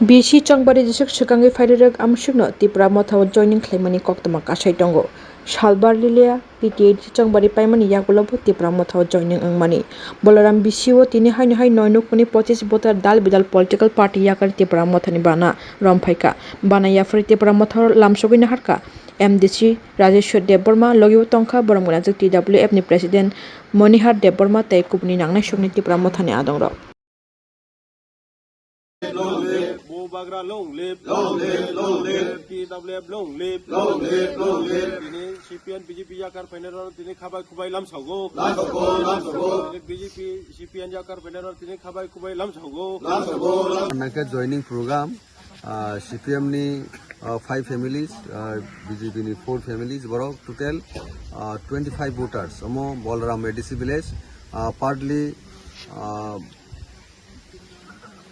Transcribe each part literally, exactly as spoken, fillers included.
B C Chongbari jeswk swkangwi phairwrwk amsukno Tipra Mothao joining khlaimani koktwma kasai tongo. Salbar Lilia P T A D C Chongbari paimani yagulobo Tipra Mothao joining wngmani. Bolaram B C o tini haino hai noi nukhungni pochis voter dal bidal political party yakar Tipra Mothani bana romphaikha. Bana yaphari Tipra Mothao lamsogwi naharkha M D C Rajeshwar Debbarma, logibo tongkha borok gwnajak T W F ni President Monihar Debbarma tei kubuni nangnai sokni Tipra Mothani adongrok. Bubagra long live. Long live, long live. T W F long live. Long live, long live. Tini C P M B J P yakar phainai rok tini khabai khubai lamsago. Lamsago, lamsago. Tini B J P C P M yakar phainai rok tini khabai khubai lamsago. Lamsago, lam- Nangkhe joining program, ah, C P M ni, ah, five families, ah, B J P ni four families, borok total, ah, twenty-five voters. Omo Bolram A D C village, ah, partly, ah,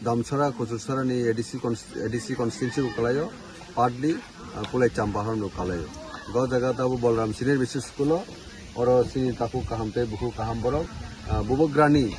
Damsara, Kochursara ni A D C cons-, A D C constituency bo kalaio, partly, ah, Kulai Champahar no kalaio. Go jaga tabo Bolram Senior B C School o, oro chini takhuk kaham tei bukhuk kaham borok, ah, bubagrani,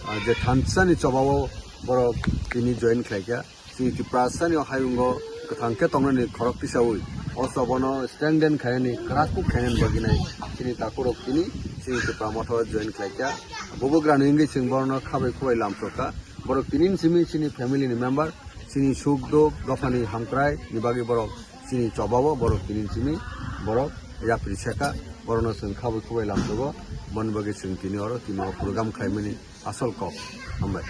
ah, je thansa ni choba o borok tini join khlaikha. Chini Tiprasa ni hayungo kwthang khe tongnani khorok tisaui o choba no strengthen khainani, kwrak kuk khainani bagwi nai chini takhurok tini chini Tipra Mothao join khlaikha. Bubagrani wngwi chwng borokno khabai khubai lamsokha. Borok tini simi chini family ni member, chini suk duk, dophani hamkrai ni bagwi borok chini choba o borok tini simi borok yapri seka, borokno chwng khabai khubai lamsogo, boni bagwi chwng tini oro tini o program khlaimani asol kok. Hambai.